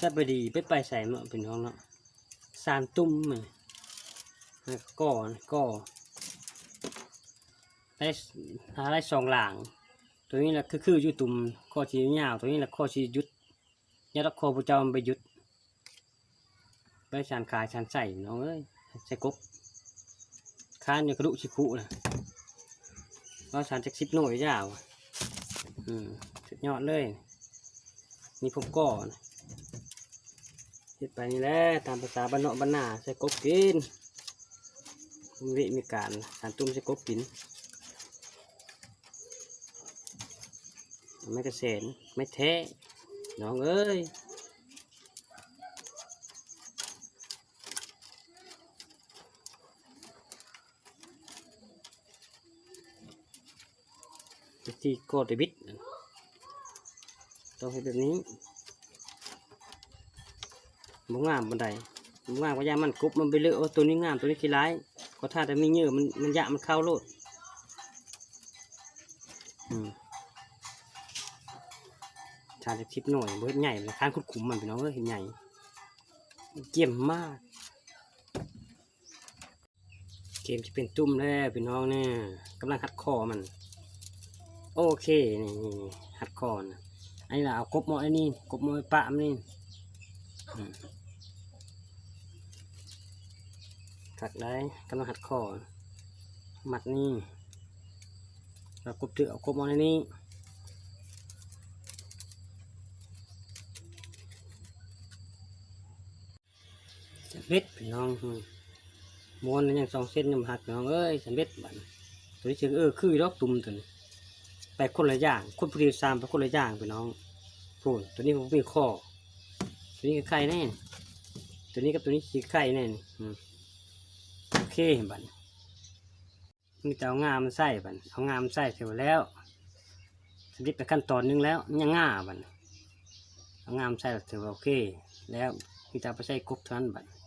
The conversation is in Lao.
ສະບາຍດີ ໄປ ໄປໃສເນາະພີ່ນ້ອງເນາະ ສານຕຸ້ມນີ້ ແລ້ວກໍກໍໄດ້ ຫາໄດ້ສອງຫຼາງ ໂຕນີ້ລະຄືໆຢູ່ ຕຸ້ມ ກໍຊິຍາວ ໂຕນີ້ລະກໍຊິຢຸດ ຍາດອກຄໍຜູ້ເຈົ້າມັນໄປຢຸດ ໄປສານຂາຍສານໃສ່ນ້ອງເອີຍ ໃສ່ກົບ ຄານຢູ່ກະດຸຊິຄຸນະ ເວົ້າສານຈັກສິບໜ່ວຍຍາວ ອືມ ສຸດຍອດເລີຍ ມີພົບກໍນະ ເຮັດໄປນີ້ແຫຼະ ຕາມພາສາບ້ານນອກບ້ານນາ ໃສ່ກົບກິນ ມີວິມີການ ສານຕຸ້ມໃສ່ກົບກິນ ໄມ້ກະແສນ ໄມ້ແທ້ ນ້ອງເອີຍ ວິທີກໍເດບິດ ຕ້ອງເຮັດແບບນີ້ ບໍ່ງາມປານໃດ ບໍ່ງາມກໍຢ່າມັນ ກົບມັນໄປເລີຍ ໂອ້ ໂຕນີ້ງາມ ໂຕນີ້ຂີ້ຮ້າຍ ກໍຖ້າແຕ່ມີເຫຍື່ອ ມັນ ມັນຢະມັນເຂົ້າໂລດ ອືມ ສາມສິບໜ່ວຍ ບໍ່ເຮັດໃຫຍ່ ຄານຂຸດຂຸມມັນ ພີ່ນ້ອງເອີຍ ເຮັດໃຫຍ່ ກ້ຽມມາກ. ເກມຈະເປັນຕຸ້ມແລ້ວພີ່ນ້ອງ ນີ້ກຳລັງຮັດຄໍມັນ ໂອເຄ ນີ້ ນີ້ ນີ້ ຮັດຄໍນະ ອັນນີ້ລະເອົາກົບເມາະໄວ້ນີ້ ກົບເມາະໄວ້ປະມັນນີ້ ອືມ ຄັກໄດ໋ ກຳລັງຮັດຄໍ ມັດນີ້ ແລ້ວກົບຖືກເອົາກົບເມາະໃນນີ້. ສຳເລັດພີ່ນ້ອງ ມ້ວນຍັງສອງເສັ້ນຍັງບໍ່ຫັກພີ່ນ້ອງເອີຍ ສຳເລັດບາດນີ້ ໂຕນີ້ຊິ ເອີ ຄືດອກ ຕຸ້ມໂຕນີ້ ໄປຄົນລະຢ່າງ ຄົນຜູ້ດຽວສາມໄປຄົນລະຢ່າງພີ່ນ້ອງ ພຸ້ນ ໂຕນີ້ບໍ່ມີຂໍ້ ໂຕນີ້ກໍໄຂ່ແນ່ ໂຕນີ້ກັບໂຕນີ້ຊິໄຂ່ແນ່ ອືມ ໂອເຄ ບາດນີ້ ມີແຕ່ເອົາງ່າມາໃສ່ ບາດນີ້ເອົາງ່າມາໃສ່ ຖືວ່າແລ້ວ ສຳເລັດໄປຂັ້ນຕອນໜຶ່ງແລ້ວ ຍັງງ່າ ບາດນີ້ເອົາງ່າມາໃສ່ ຖືວ່າໂອເຄແລ້ວ ມີແຕ່ເອົາໄປໃສ່ກົບເທົ່ານັ້ນ ບາດນີ້